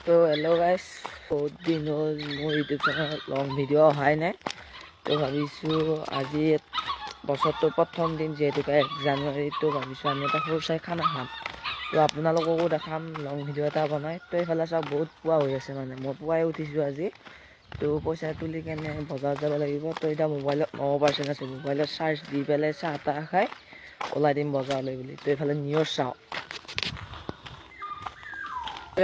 তো হেল্ল' গাইছ, বহুত দিন হ'ল মোৰ ইউটিউব চেনেলত লং ভিডিঅ' অহাই নাই। তো ভাবিছোঁ আজি বছৰটোৰ প্ৰথম দিন যিহেতুকে 1 জানুৱাৰীতো ভাবিছোঁ আমি এটা সৰু চাই খানা খাম। তো আপোনালোককো দেখাম লং ভিডিঅ' এটা বনাই। তো এইফালে চাওক, বহুত পুৱা হৈ আছে, মানে মই পুৱাই উঠিছোঁ আজি। তো পইচা তুলি কেনে বজাৰত যাব লাগিব। তো এতিয়া মোবাইলত 9% আছে, মোবাইলত চাৰ্জ দি পেলাই চাহ তাহ খাই ওলাই দিম বজাৰলৈ বুলি। তো এইফালে নিয়ৰ চাওক।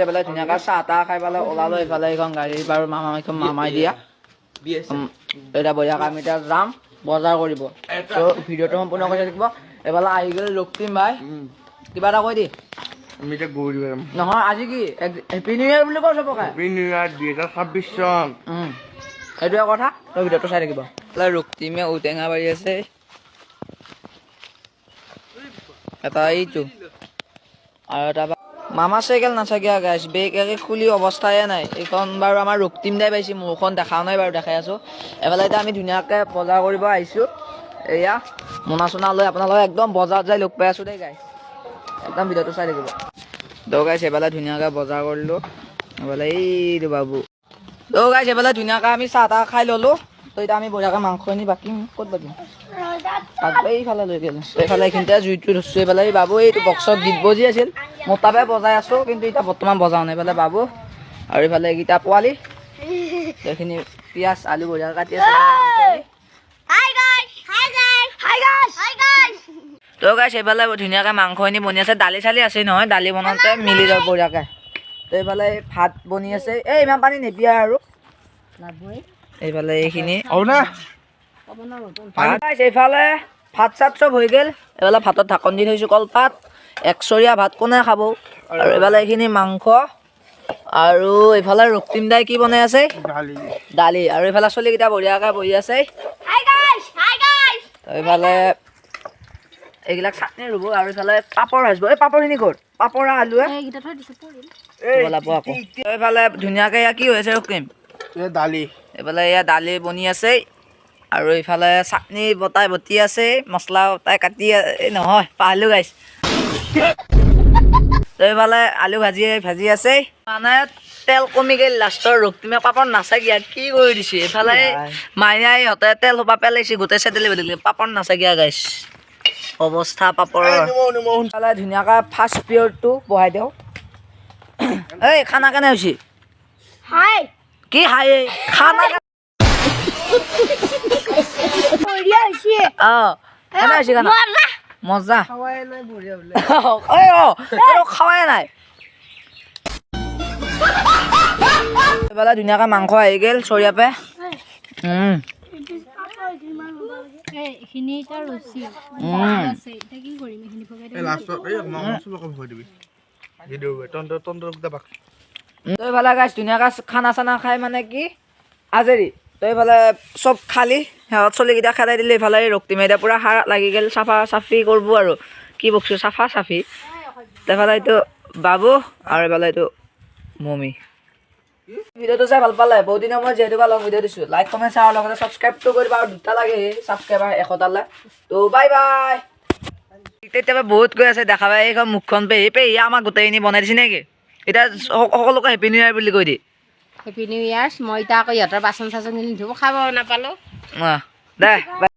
এইফালে ধুনীয়াকৈ চাহ তাহ খাই পেলাই ওলালো। এইফালে এইখন গাড়ী বাৰু মামা, এইখন মামাই দিয়া। এতিয়া বঢ়িয়াকৈ আমি এতিয়া যাম বজাৰ কৰিব। তো ভিডিঅ'টো সম্পূৰ্ণ কৰি থাকিব। এইফালে আহি গ'ল ৰক্তিম ভাই, কিবা এটা কৈ দি। আমি এতিয়া গৰু দিব যাম। নহয়, আজি কি হেপী নিউ ইয়াৰ বুলি কওঁ চবকে। হেপী নিউ ইয়াৰ 2026 চন। সেইটোৱে কথা। তই ভিডিঅ'টো চাই থাকিব। এইফালে ৰক্তিমে ঔটেঙা বাৰী আছে এটা, এইটো আৰু এটা। মামা চাইকেল নাথাকে গাইছ, বেগ একে খুলি অৱস্থায়ে নাই। এইখন বাৰু আমাৰ ৰক্তিম দাই পাইছে, মোৰখন দেখাও নাই বাৰু, দেখাই আছো। এফালে এতিয়া আমি ধুনীয়াকৈ বজাৰ কৰিব আহিছোঁ। এয়া মোনা চোনা লৈ আপোনালোকে একদম বজাৰত যাই লগ পাই আছো দেই গাইছ, একদম ভিডিঅ'টো চাই থাকিব। তো গাইছ, এইফালে ধুনীয়াকৈ বজাৰ কৰিলোঁ। এইফালে এইটো বাবু। তো গাইছ, এইফালে ধুনীয়াকৈ আমি চাহ তাহ খাই ল'লোঁ। তো এতিয়া আমি বঢ়িয়াকৈ মাংসখিনি বাকিম। ক'ত বাকিম? এইফালে লৈ গ'লো, এইফালে এইখিনিতে জুইটো ধৰছোঁ। এইফালে এই বাবু এইটো বক্সত গীত বজি আছিল, মোৰ তাপে বজাই আছোঁ, কিন্তু এতিয়া বৰ্তমান বজাওঁ নাই। এইফালে বাবু আৰু এইফালে এইকেইটা পোৱালি, এইখিনি পিঁয়াজ আলু বঢ়িয়াকৈ কাটি আছে। Hi guys! Hi guys! Hi guys! Hi guys! তো গাইছ, এইফালে ধুনীয়াকৈ মাংসখিনি বনি আছে। দালি চালি আছে নহয়, দালি বনাওঁতে মিলি যাব বঢ়িয়াকৈ। তো এইফালে ভাত বনি আছে। এই ইমান পানী নিপিয়া আৰু এইফালে এইখিনি হ'ব না। ভাত। এইফালে ভাত চাত চব হৈ গ'ল। এইফালে ভাতত ঢাকন দি থৈছোঁ, কলপাত। একচৰীয়া ভাত কোনে খাব? আৰু এইফালে এইখিনি মাংস আৰু এইফালে ৰক্তিম দাই কি বনাই আছে? দালি। দালি। আৰু এইফালে চলিকেইটা বঢ়িয়াকৈ বহি আছে। Hi guys! Hi guys! এইফালে এইবিলাক চাটনি ৰুব আৰু এইফালে পাপৰ ভাজিব। এই পাপৰখিনি ক'ত? পাপৰ আলুৱে ওলাব আকৌ। এইফালে ধুনীয়াকৈ এয়া কি হৈ আছে ৰক্তিম? এই দালি। এইফালে এয়া দালি বনি আছে আৰু এইফালে চাটনি বটাই বটি আছে, মছলা বটাই কাটি। এই নহয়, পাহৰিলো গাইছ। তো এইফালে আলু ভাজি ভাজি আছে। মানে তেল কমি গ'ল লাষ্টৰ, ৰক্তিমে পাপৰ নাচাগিয়া কি কৰি দিছে। এইফালে মাইনাই ইহঁতে তেল সোপা পেলাইছে গোটেই চেটেলি ভেটেলি, পাপৰ নাচাগিয়া গাইছ অৱস্থা পাপৰৰ। এইফালে ধুনীয়াকৈ ফাৰ্ষ্ট পিয়ৰটো বহাই দিওঁ। এই খানা কেনে হৈছে? Hi! কি হাই খানা? বঢ়িয়া হৈছে। অ, কেনে হৈছে খানা? মজা। মজা। এই অ এইটো খোৱাই নাই। এইফালে ধুনীয়াকৈ মাংস আহি গ'ল চৰিয়াপে। এইখিনি এতিয়া ৰছী আছে, এতিয়া কি কৰিম? এইখিনি ভগাই এই লাষ্টত এই মাংস চবকে ভগাই দিবি। দি দিবি তহঁতৰ তহঁতৰ দুটা বাক। তো এইফালে গাইছ, ধুনীয়াকৈ খানা চানা খাই মানে কি আজৰি। তো এইফালে চব খালী, সিহঁত চলিকেইটা খেদাই দিলে। এইফালে এই ৰক্তিমে এতিয়া পূৰা সাৰ লাগি গ'ল, চাফা চাফি কৰিব আৰু কি বকছোঁ, চাফা চাফি। তো এইফালে এইটো বাবু আৰু এইফালে এইটো মমী। ভিডিঅ'টো চাই ভাল পালে, বহুত দিনৰ মই যিহেতুকে লং ভিডিঅ' দিছোঁ, লাইক কমেণ্ট শ্বেয়াৰ লগতে ছাবস্ক্ৰাইবটো কৰিব। আৰু দুটা লাগে ছাবস্ক্ৰাইবাৰ 100টালৈ। তো বাই বাই। তেতিয়াবা বহুত কৈ আছে, দেখা পাই এইখন মুখখন। পেহী, পেহী আমাক গোটেইখিনি বনাই দিছে নেকি? এতিয়া সকলোকে হেপী নিউ ইয়াৰ বুলি কৈ দি। Happy new years. মই এতিয়া আকৌ ইহঁতৰ বাচন চাচনখিনি ধুব, খাব নাপালোঁ। অঁ, দে বাই।